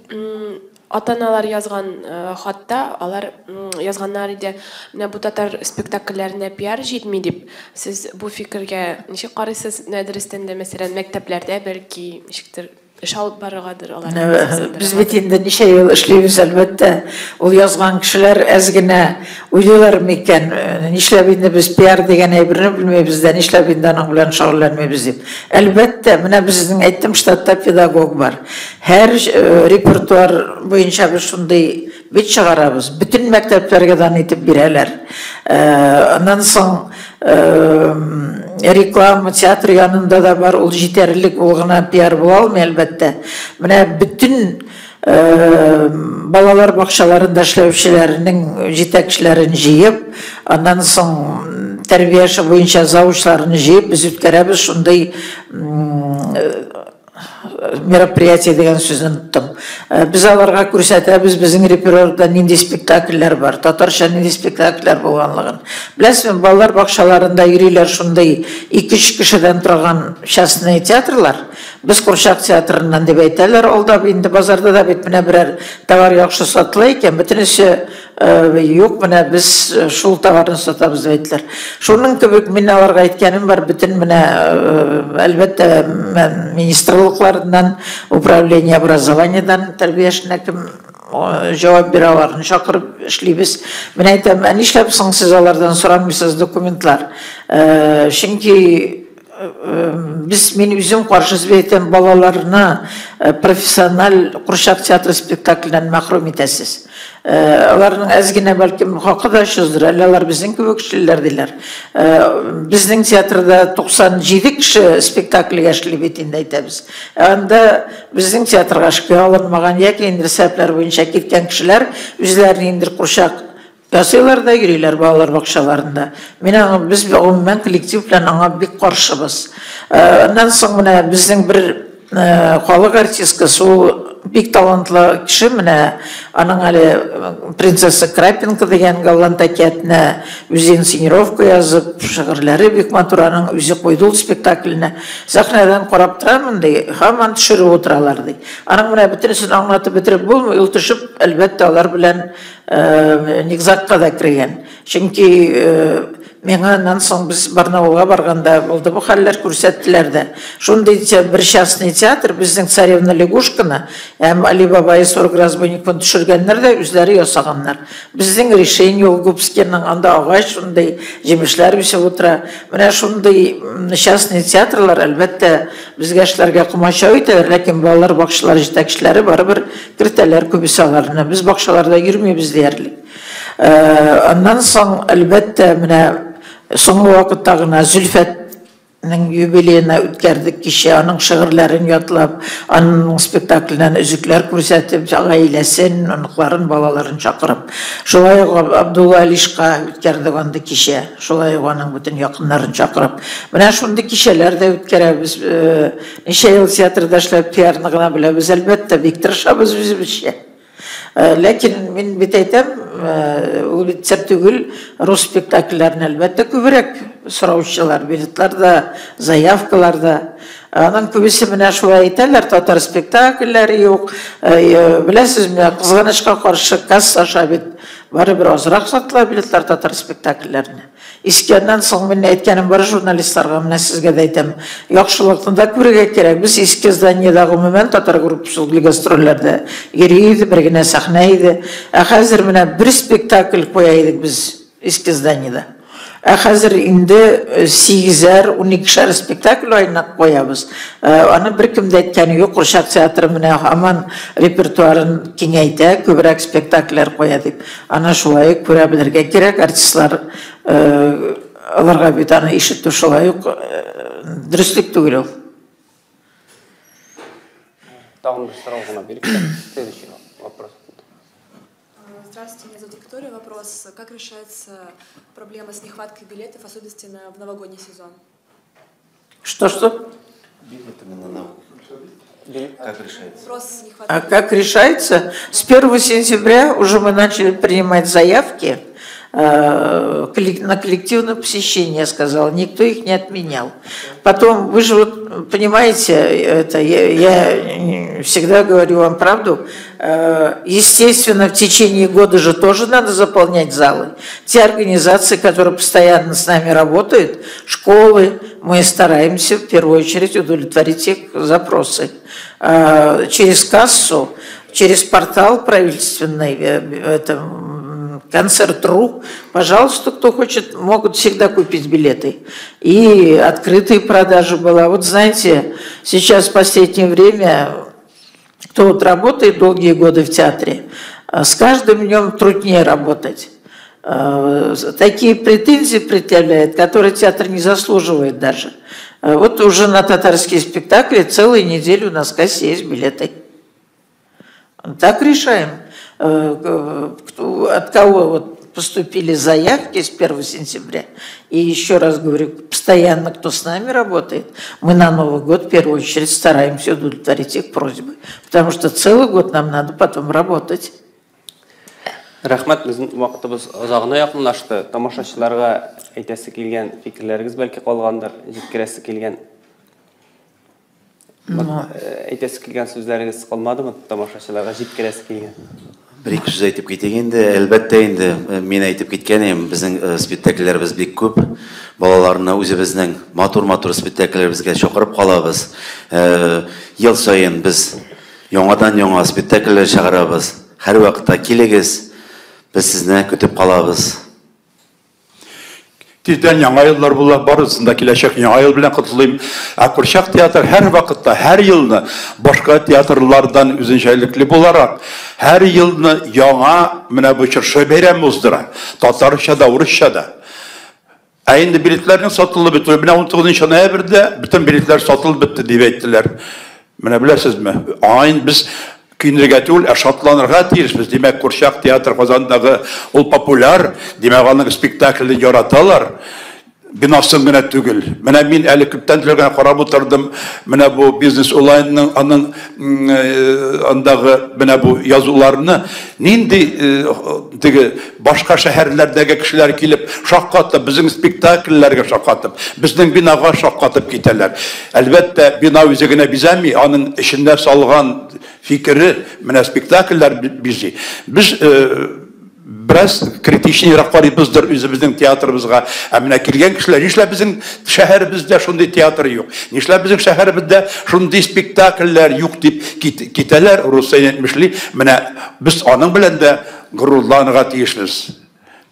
[SPEAKER 8] ата-аналар язган хатта, алар язганнар иде, менә бу татар спектакльләренә пиар җитми дип. Сез бу фикергә ничек карыйсыз? Менә дөрестән дә, мәсәлән, мәктәпләрдә бәлки ничектер эш алып барыргадыр алар.
[SPEAKER 3] Без бит инде ничә ел эшлибез, әлбәттә. Ул язган кешеләр әз генә уйлыйлар микән, нишләп инде без пиар дигән әйберне белмибез дә, нишләп инде аның белән шөгыльләнмибез дип. Әлбәттә, менә безнең әйттем, штатта педагог бар. Һәр репертуар буенча без шундый бит чыгарабыз. Бөтен мәктәпләргә дан итеп бирәләр. Аннан соң реклама театр янында да бар, ул җитәрлек, ул гына пиар була алмый, әлбәттә. Менә бөтен балалар бакчаларында эшләүчеләрнең җитәкчеләрен җыеп, аннан соң тәрбия эше буенча завучларны җыеп, без үткәрәбез шундый Мероприятие дигән сүзне оныттым. Без аларга күрсәтәбез безнең репертуарда нинди спектакльләр бар, татарча нинди спектакльләр булганлыгын. Беләсезме, балалар бакчаларында йөриләр шундый 2-3 кешедән торган частный театрлар. Без курчак театрыннан дип әйтәләр, алдап инде базарда да бит менә берәр товар яхшы сатыла икән, бөтенесе юк, менә без шул товарны сатабыз дип әйттеләр. Шуның кебек мин аларга әйткәнем бар, бөтен менә, әлбәттә, министрлыкларыннан, управление образованиедан тәрбия эшенә кем җавап бирә, аларны чакырып эшлибез. Менә әйтәм, ә нишләп соң сез алардан сорамыйсыз документлар? Чөнки без, мин үзем каршы әйтәм, балаларны профессиональ курчак театры спектакленнән мәхрүм итәсез. Аларның әз генә бәлкем хакы да шуздыр, әллә алар безнең кебек эшлиләр диләр. Безнең театрда 97 кеше спектакльгә эшли бит инде әйтәбез. Анда безнең театрга эшкә алынмаган яки инде сәбәпләр буенча киткән кешеләр үзләрен инде курчак ясыйлар да йөриләр балалар бакчаларында. Мин аңа, без гомумән коллектив белән аңа бик каршыбыз. Аннан соң менә безнең бер халык артисткасы, ул бик талантлы кеше, менә аның әле «Принцесса Крапинка» дигән голланд әкиятенә үзе инсценировка язып, шигырьләре бик матур, аның үзе куйды ул спектакльне. Сәхнәдән карап торамын ди, һаман төшереп утыралар ди. Аның менә бөтенесен аңлатып бетереп булмый, ул төшеп, әлбәттә, алар белән низагка да кергән. Чөнки миңа аннан соң без Барнаулга барганда булды бу хәлләр, күрсәттеләр дә. Шундый бер частный театр безнең «Царевна Лягушканы» һәм «Али Баба и 40 разбойников» төшергәннәр дә үзләре ясаганнар. Безнең решение ул Губскийның, анда агач шундый җимешләр үсеп утыра. Менә шундый частный театрлар, әлбәттә, безгә эшләргә комачау итәләр, ләкин балалар бакчалары җитәкчеләре барыбер кертәләр күбесе аларны. Без бакчаларда йөрмибез диярлек. Аннан соң, әлбәттә, менә соңгы вакытта гына Зөлфәтнең юбилеена үткәрдек кичә, аның шигырьләрен ятлап, аның спектакленнән өзекләр күрсәтеп, гаиләсен, оныкларын, балаларын чакырып. Шулай ук Абдулла Алишка үткәрдек андый кичә, шулай ук аның бөтен якыннарын чакырып. Менә шундый кичәләр дә үткәрәбез. Ничә ел театрда эшләп пиарны гына беләбез, әлбәттә, бик тырышабыз үзебезчә. Ләкин мин бит әйтәм, ул бит сер түгел, рус спектакльләрен әлбәттә күбрәк сораучылар, билетлар да, заявкалар да. Аның күбесе менә шулай әйтәләр, татар спектакльләре юк. Беләсез, менә кызганычка каршы касса аша бит барыбер азрак сатыла билетлар татар спектакльләренә. Искәннән соң мин әйткәнем бар журналистларга, менә сезгә дә әйтәм, яхшылыкны да күрергә кирәк. Без иске зданиедә гомумән татар группасы гастрольләрдә йөри иде, бер генә сәхнә иде. Ә хәзер менә бер спектакль куя идек без иске зданиедә. Ә хәзер инде 8-әр, 12-шәр спектакль аена куябыз. Аны беркем дә әйткәне юк, Курчак театры менә һаман репертуарын киңәйтә, күбрәк спектакльләр куя дип. Аны шулай ук күрә белергә кирәк, артистлар аларга бит аны ишетү шулай ук дөреслек түгел ул.
[SPEAKER 2] Тагын бер сорау гына бирик. Следующий вопрос.
[SPEAKER 9] Здравствуйте, меня зовут Виктория. Вопрос: как решается проблема с нехваткой билетов, в особенности в новогодний сезон?
[SPEAKER 3] Что-что?
[SPEAKER 5] Билеты на науку. Как решается?
[SPEAKER 9] Вопрос с нехваткой.
[SPEAKER 3] А как решается? С 1 сентября уже мы начали принимать заявки на коллективное посещение, я сказала, никто их не отменял. Потом, вы же вот понимаете, это я всегда говорю вам правду, естественно, в течение года же тоже надо заполнять залы. Те организации, которые постоянно с нами работают, школы, мы стараемся в первую очередь удовлетворить их запросы. Через кассу, через портал правительственный, это концерт.ру, пожалуйста, кто хочет, могут всегда купить билеты. И открытая продажа была. Вот знаете, сейчас в последнее время, кто вот работает долгие годы в театре, с каждым днем труднее работать. Такие претензии предъявляют, которые театр не заслуживает даже. Вот уже на татарские спектакли целую неделю у нас в кассе есть билеты. Так решаем. От кого вот поступили заявки с 1 сентября. И еще раз говорю, постоянно кто с нами работает, мы на Новый год в первую очередь стараемся удовлетворить их просьбы, потому что целый год нам надо потом работать.
[SPEAKER 2] Рәхмәт, безнең вакытыбыз азагына якынлашты. Тамашачыларга әйтәсе килгән фикерләрегез бәлки калгандыр, җиткерәсе килгән. Әйтәсе килгән сүзләрегез калмадымы тамашачыларга җиткерәсе килгән?
[SPEAKER 5] Бер-ике сүз әйтеп китик инде. Әлбәттә инде, мин әйтеп киткән идем, безнең спектакльләребез бик күп. Балаларны үзебезнең матур-матур спектакльләребезгә чакырып калабыз. Ел саен без яңадан-яңа спектакльләр чыгарабыз. Һәрвакытта килегез. Без сезне көтеп калабыз.
[SPEAKER 1] Тиздән яңа еллар була, барысын да киләчәк яңа ел белән котлыйм. Ә Курчак театр һәр вакытта, һәр елны башка театрлардан үзенчәлекле буларак, һәр елны яңа менә бу чыршы бәйрәме уздыра. Татарча да, урысча да. Ә инде билетләрнең сатылып бетүе, менә 19 ноябрьдә бөтен билетләр сатылып бетте дип әйттеләр. Менә беләсезме? Аңа инде без көенергә түгел, ә шатланырга тиешбез. Димәк, Курчак театр Казандагы ул популяр, димәк, аның спектаклен яраталар. Бинасын гына түгел. Менә мин әле күптән түгел генә карап утырдым. Менә бу бизнес онлайнның аның андагы менә бу язуларны нинди теге башка шәһәрләрдәге кешеләр килеп шаккатып, безнең спектакльләргә шаккатып, безнең бинага шаккатып китәләр. Әлбәттә, бина үзе генә бизәми, аның эчендә салган фикере менә спектакльләр бизи. Без бераз критичныйрак карыйбыздыр үзебезнең театрыбызга. Ә менә килгән кешеләр, нишләп безнең шәһәребездә шундый театр юк? Нишләп безнең шәһәребездә шундый спектакльләр юк дип китәләр, русча әйтмешли. Менә без аның белән дә горурланырга тиешбез.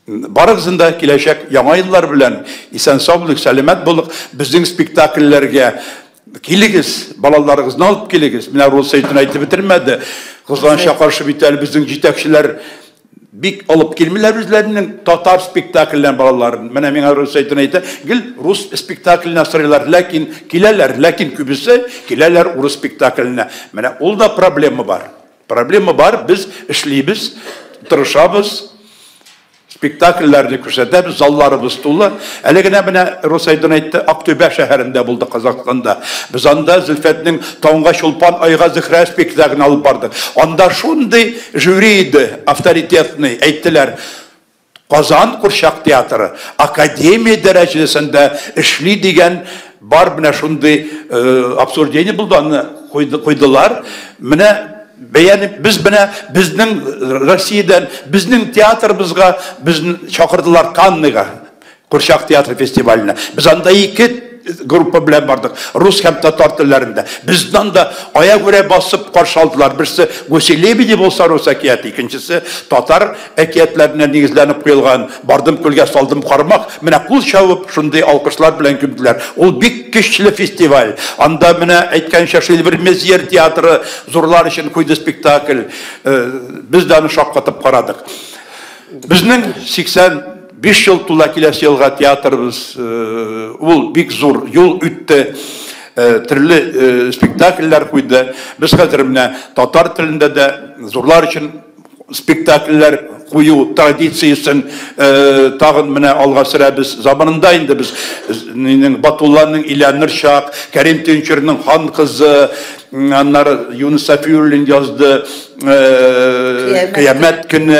[SPEAKER 1] Барыгызны да киләчәк яңа еллар белән исән-сау булыйк, сәламәт булыйк. Безнең спектакльләргә килегез, балаларыгызны алып килегез. Менә русча әйтеп бетермәде. Кызганычка каршы бит әле безнең җитәкчеләр бик алып килмиләр үзләренең татар спектакльләрен балаларын. Менә миңа рус әйтә, гел рус спектакленә сорыйлар, ләкин киләләр, ләкин күбесе киләләр урыс спектакленә. Менә ул да проблема бар. Проблема бар, без эшлибез, тырышабыз, спектакльләрне күрсәтәбез, залларыбыз тулы. Әле генә менә рус әйтте, Актүбә шәһәрендә булды, Казахстанда. Без анда Зөлфәтнең Таңга Чулпан, Айга Зөһрә спектаклен алып бардык. Анда шундый жюри иде, авторитетный, әйттеләр. Казан Курчак театры академия дәрәҗәсендә эшли дигән бар менә шундый обсуждение булды, аны куйдылар. Менә бәяне без менә безнең Россиядән безнең театрыбызга безне чакырдылар Канныга, Курчак театры фестиваленә. Без анда ике группа белән бардык, рус һәм татар телләрендә. Безне анда аягүрә басып каршы алдылар. Берсе Гуси Лебеди булса рус әкияте, икенчесе татар әкиятләренә нигезләнеп куелган Бардым күлгә салдым кармак. Менә кул чабып шундый алкышлар белән күмделәр. Ул бик көчле фестиваль. Анда менә әйткәнчә Шильвер Мезьер театры зурлар өчен куйды спектакль. Без дә аны шаккатып карадык. Безнең 85 ел тула киләсе елга театрыбыз, ул бик зур юл үтте, төрле спектакльләр куйды. Без хәзер менә татар телендә дә зурлар өчен спектакльләр кую традициясен тагын менә алга сөрәбез. Заманында инде без Батулланың Иляныр чак, Кәрим Тинчуринның Хан кызы, аннары Юныс Сафиуллин язды Кыямәт көне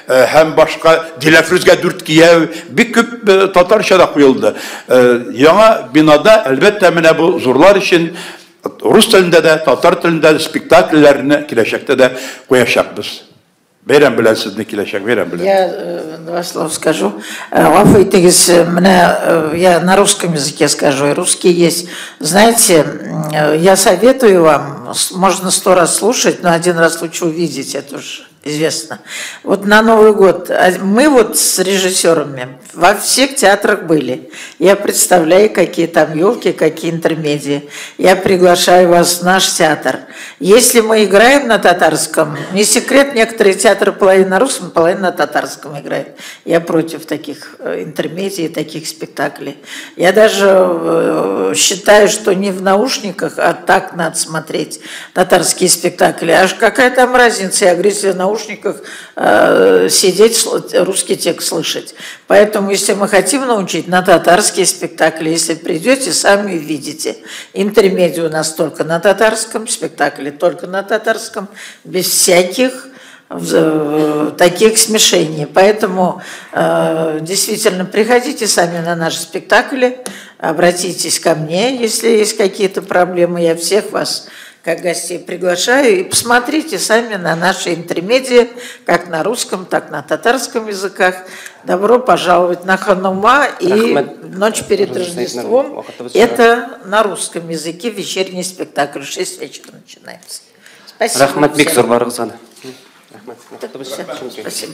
[SPEAKER 1] һәм башка Диләфрүзгә дүрт кияү бик күп татарча да куелды. Яңа бинада әлбәттә менә бу зурлар өчен рус телендә дә, татар телендә дә спектакльләрне киләчәктә дә куячакбыз. Бәйрәм белән сезне киләчәк, бәйрәм белән.
[SPEAKER 3] Я два слова скажу. Гафу итегез, менә я на русском языке скажу, и русский есть. Знаете, я советую вам, можно 100 раз слушать, но один раз лучше увидеть, это уж известно. Вот на Новый год мы вот с режиссерами во всех театрах были. Я представляю, какие там елки, какие интермедии. Я приглашаю вас в наш театр. Если мы играем на татарском, не секрет, некоторые театры половина на русском, половина на татарском играют. Я против таких интермедий, таких спектаклей. Я даже считаю, что не в наушниках, а так надо смотреть татарские спектакли. Аж какая там разница, я говорю, если в наушниках наушниках сидеть, русский текст слышать. Поэтому, если мы хотим научить, на татарские спектакли, если придете, сами увидите. Интермедию у нас только на татарском, спектакли только на татарском, без всяких таких смешений. Поэтому действительно приходите сами на наши спектакли, обратитесь ко мне, если есть какие-то проблемы. Я всех вас как гостей приглашаю. И посмотрите сами на наши интермедии, как на русском, так на татарском языках. Добро пожаловать на Ханума и
[SPEAKER 2] Рәхмәт.
[SPEAKER 3] «Ночь перед
[SPEAKER 2] Роза
[SPEAKER 3] Рождеством».
[SPEAKER 2] Вакытыбыз.
[SPEAKER 3] Это на русском языке вечерний спектакль. В 6 вечера начинается. Спасибо
[SPEAKER 2] Рәхмәт бик
[SPEAKER 3] всем.
[SPEAKER 2] Зур барыгызга да. Рәхмәт.
[SPEAKER 3] Спасибо.